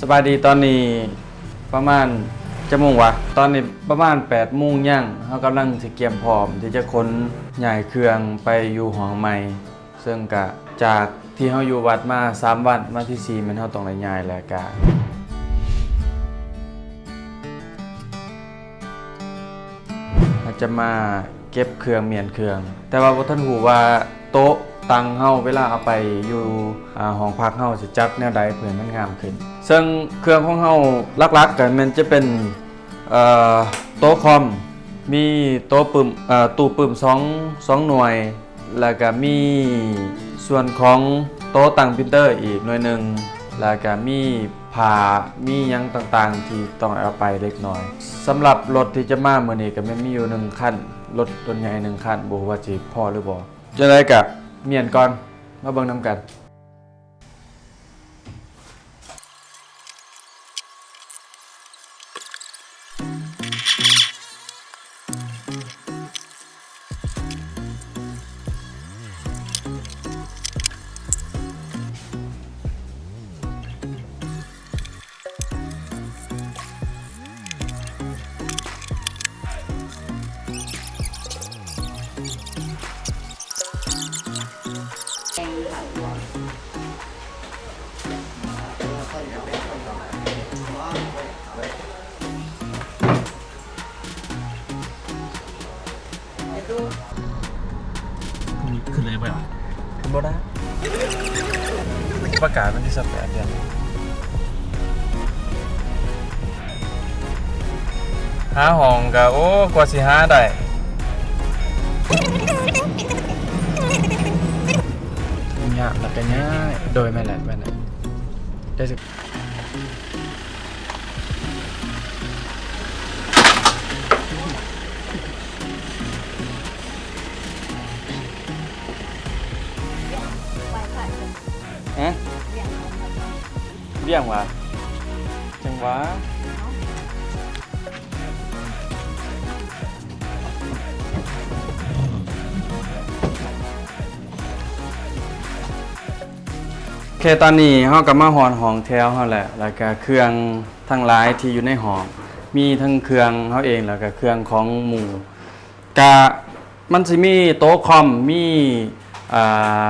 ສະບາຍດີ, ຕອນນີ້ປະມານຈັກໂມງວະ? ຕອນນີ້ປະມານແປດໂມງຍັງ. ເຮົາກຳລັງຊິກຽມພ້ອມທີ່ຈະຂົນຍ້າຍເຄື່ອງໄປຢູ່ຫ້ອງໃໝ່. ເຊິ່ງກະຈາກທີ່ເຮົາຢູ່ວັດມາສາມວັນ, ວັນທີສີ່ແມ່ນເຮົາຕ້ອງໄດ້ຍ້າຍແລ້ວກະ ເຮົາຈະມາເກັບເຄື່ອງ, ມ້ຽນເຄື່ອງ, ແຕ່ວ່າບໍ່ທັນຮູ້ວ່າໂຕະຕັ່ງເຮົາເວລາເອົາໄປຢູ່ ອາ ຫ້ອງພັກເຮົາຊິຈັດແນວໃດເພື່ອໃຫ້ມັນງາມຂຶ້ນ. ເຊິ່ງເຄື່ອງຂອງເຮົາຫຼັກໆກໍແມ່ນຈະເປັນ ເອີ ໂຕະຄອມ, ມີໂຕະປຶ້ມ ເອີ ຕູ້ປຶ້ມສອງ ສອງໜ່ວຍ, ແລ້ວກະມີສ່ວນຂອງໂຕະຕັ້ງປຣິນເຕີອີກໜ່ວຍໜຶ່ງ, ແລ້ວກະມີຜ້າ ມີຫຍັງຕ່າງໆທີ່ຕ້ອງເອົາໄປເລັກນ້ອຍ. ສຳລັບລົດທີ່ຈະມາມື້ນີ້ກະແມ່ນມີຢູ່ໜຶ່ງຄັນ, ລົດ ລົດໃຫຍ່ໜຶ່ງຄັນ, ບໍ່ຮູ້ວ່າຊິພໍຫຼືບໍ່. ຈັ່ງໃດກະມ້ຽນກ່ອນ, ມາເບິ່ງນຳກັນ. ຂຶ້ນເລີຍໄປວະ? ຂຶ້ນບໍ່ໄດ້. ປະກາດວັນທີຊາວແປດເດືອນ. ຫາຫ້ອງກະ ໂອ້ ກວ່າຊິຫາໄດ້. ຍາກແລ້ວກະຍາກ. ໂດຍ ແມ່ນແຫຼະ ແມ່ນແຫຼະ. ໄດ້ສຶກ ຮະ? ລ້ຽງຫວາ? ຈັ່ງຫວາ? ໂອເຄ ຕອນນີ້ເຮົາກໍມາຮອດຫ້ອງແຖວເຮົາແລ້ວ ແລ້ວກະເຄື່ອງທັງຫຼາຍທີ່ຢູ່ໃນຫ້ອງ ມີທັງເຄື່ອງເຮົາເອງ ແລ້ວກະເຄື່ອງຂອງໝູ່ ກະມັນຊິມີໂຕະຄອມ ມີ ອ່າ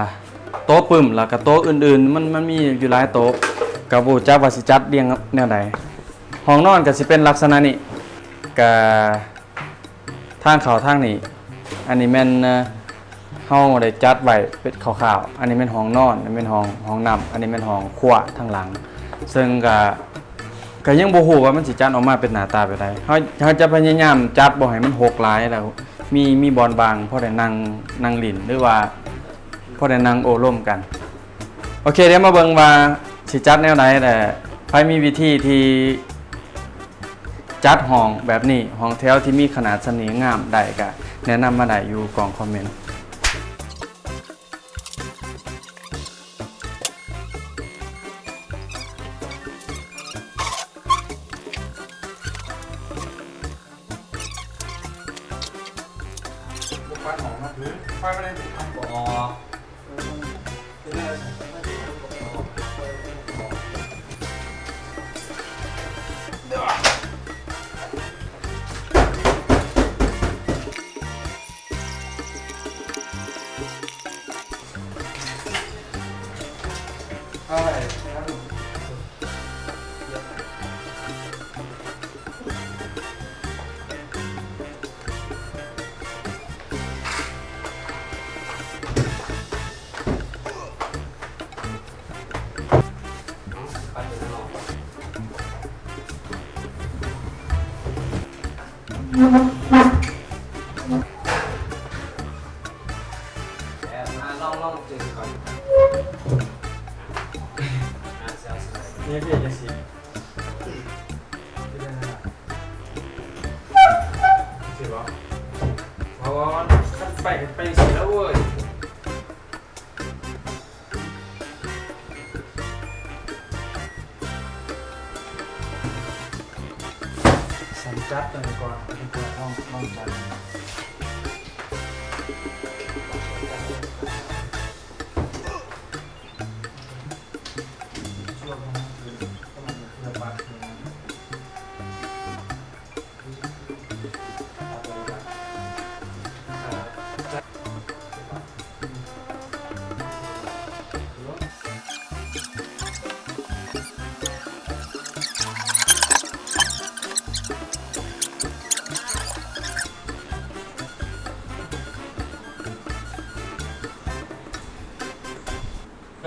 ໂຕະປຶ້ມ ແລ້ວກະໂຕະອື່ນໆ ມັນ ມັນມີຢູ່ຫຼາຍໂຕະ ກະບໍ່ຮູ້ຈັກວ່າຊິຈັດລຽງແນວໃດ. ຫ້ອງນອນກະຊິເປັນລັກສະນະນີ້ ກະ ທາງເຂົ້າທາງນີ້ ອັນນີ້ແມ່ນ ເອີ ເຮົາໄດ້ຈັດໄວ້ເປັນຄ່າວໆ ອັນນີ້ແມ່ນຫ້ອງນອນ ອັນນີ້ແມ່ນຫ້ອງ ຫ້ອງນ້ຳ ອັນນີ້ແມ່ນຫ້ອງຄົວທາງຫຼັງ ເຊິ່ງກະ ກະຍັງບໍ່ຮູ້ວ່າມັນຊິຈັດອອກມາເປັນໜ້າຕາແບບໃດ. ເຮົາ ເຮົາຈະພະຍາຍາມຈັດບໍ່ໃຫ້ມັນຮົກຫຼາຍ ແລ້ວມີ ມີບ່ອນວ່າງພໍໄດ້ນັ່ງ ນັ່ງຫຼິ້ນ ຫຼືວ່າພໍໄດ້ນັ່ງໂອ້ລົມກັນ. ໂອເຄ ດຽວມາເບິ່ງວ່າຊິຈັດແນວໃດ ແລະ ໃຜມີວິທີທີ່ ຈັດຫ້ອງແບບນີ້ ຫ້ອງແຖວທີ່ມີຂະໜາດສ່ຳນີ້ງາມໄດ້ ກະແນະນຳມາໄດ້ຢູ່ກ່ອງຄອມເມັນ. ຊິບໍ່ ເພາະວ່າມັນ ຄັນໄປ ໄປຊິແລ້ວເວີຍ. ສັນຈັດຕົວນີ້ກ່ອນ ລອງ ລອງຈັດ.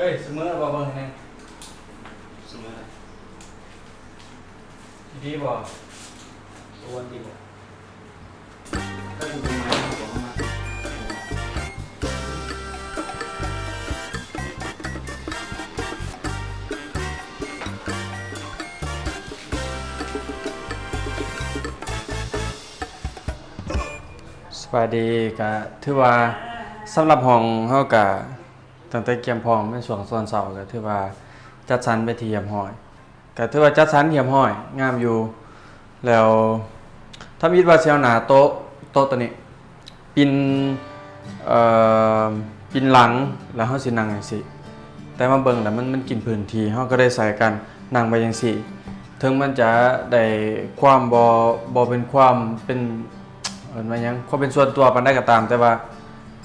ເຮີ້ຍ ສະເໝີແລ້ວບໍ່? ເບິ່ງໃຫ້ແດ່. ສະເໝີແລ້ວ. ດີບໍ່? ໂອວັນຕິບໍ່? ສະບາຍດີ. ກະຖືວ່າສຳລັບຫ້ອງເຮົາກະ ຕັ້ງແຕ່ກຽມພ້ອມໃນຊ່ວງຕອນເຊົ້າ ກໍຖືວ່າຈັດສັນເປັນທີ່ຮຽບຮ້ອຍ ກໍຖືວ່າຈັດສັນຮຽບຮ້ອຍ ງາມຢູ່. ແລ້ວທຳອິດວ່າຊິເອົາໜ້າໂຕະ ໂຕະໂຕນີ້ປິ່ນ ເອີ ປິ່ນຫຼັງ ແລ້ວເຮົາຊິນັ່ງຈັ່ງຊີ້ ແຕ່ມາເບິ່ງແລ້ວມັນ ມັນກິນພື້ນທີ່ ເຮົາກໍເລີຍໃສ່ການນັ່ງໄວ້ຈັ່ງຊີ້. ເຖິງມັນຈະໄດ້ຄວາມບໍ່ ບໍ່ເປັນຄວາມເປັນ ເອີ້ນວ່າຫຍັງ ຄວາມເປັນສ່ວນຕົວປານໃດກໍຕາມ ແຕ່ວ່າ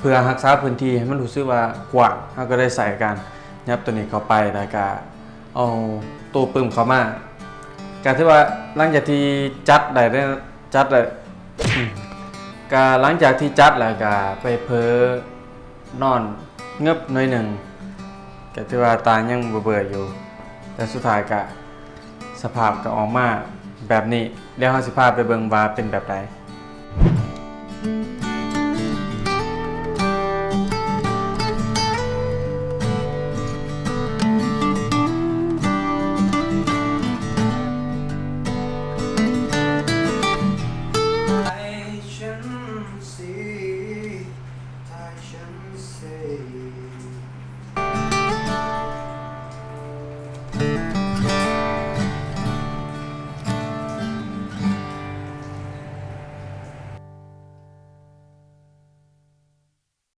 ເພື່ອຮັກສາພື້ນທີ່ໃຫ້ມັນຮູ້ສຶກວ່າກວ້າງ ເຮົາກໍໄດ້ໃສ່ການຫຍັບໂຕນີ້ເຂົ້າໄປ ແລ້ວກະເອົາໂຕປຶ້ມເຂົ້າມາ. ກະຖືວ່າຫຼັງຈາກທີ່ຈັດໄດ້ ຈັດໄດ້ ອືມ ກະຫຼັງຈາກທີ່ຈັດແລ້ວກະໄປເຜີນອນເງີບໜ້ອຍໜຶ່ງ ກະຖືວ່າຕາຍັງເບື່ອໆຢູ່ ແຕ່ສຸດທ້າຍກະ ສະພາບກໍອອກມາແບບນີ້. ດຽວເຮົາຊິພາໄປເບິ່ງວ່າເປັນແບບໃດ.